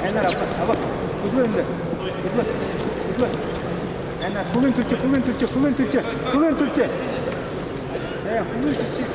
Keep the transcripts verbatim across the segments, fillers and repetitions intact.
Һайнаар, абаа, абаа. Хүлөө эндэ. Хүлөө. Хүлөө. Һайнаар, хүлөөн түлхэ, хүлөөн түлхэ, хүлөөн түлхэ, хүлөөн түлхэ. Ээ, хүлөөн түлхэ.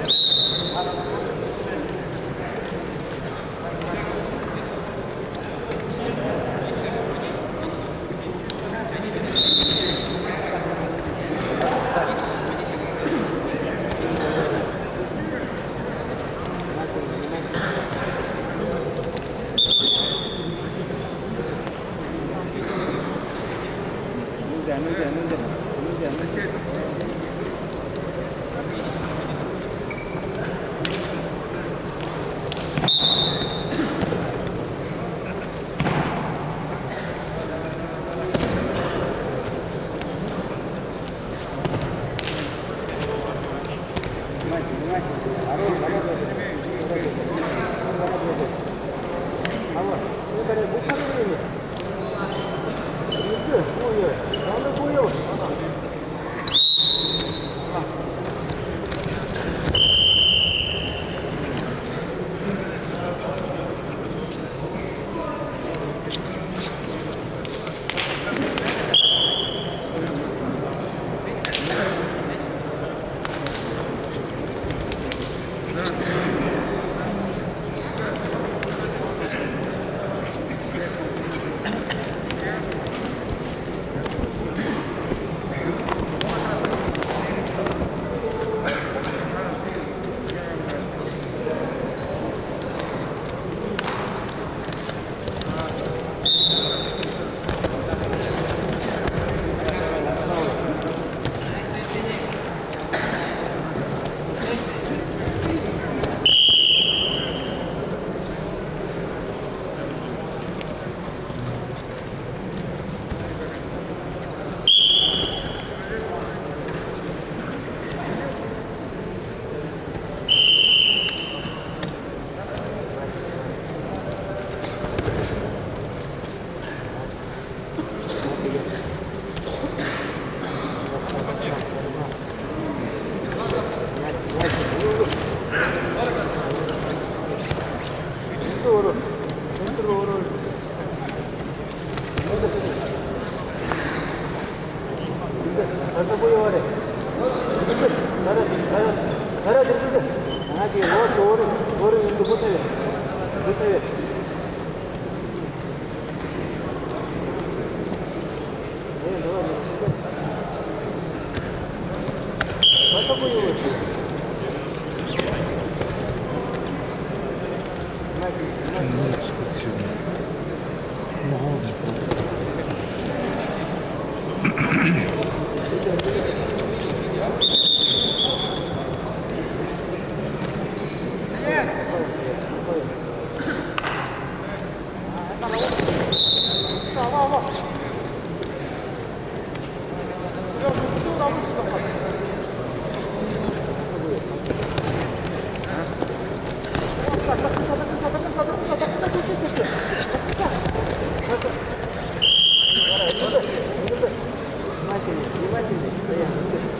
Внимательнее, внимательнее, стоять.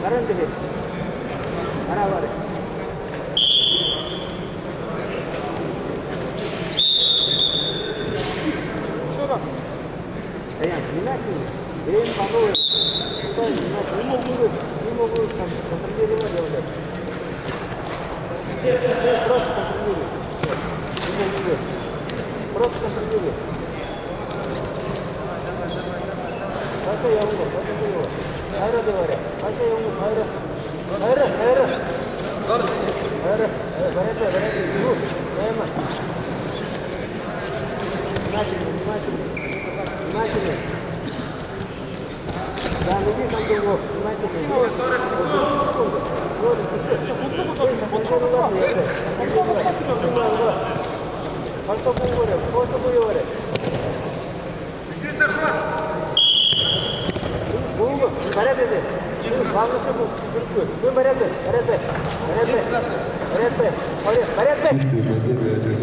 Баран дээрэ. Баран дээрэ. Ещё раз. Стоять, внимательнее. Время подумай. Стой, не могу, не могу, не могу, там, контролировать, делать. Просто контролируй. Не могу, не могу. Просто контролируй. Пойдём, я умру, пойдём, я умру. Хайра, говорят. Пойдём, я умру, хайра. Хайра, хайра. Хайра, хайра, варяд, варяд, бегу. Прямо. Внимательно, внимательно. Внимательно. Да, ну, вижу, там было. Внимательно. Секунду. Секунду. Секунду. Секунду. Хоншоо бү ябаарай, хоншоо бү ябаарай. Бү, бү, бариад байнат. Бү, баһа бү, бү, бү, бариад бай, бариад бай, бариад бай, бариад бай, бариад бай. Чистая победа, это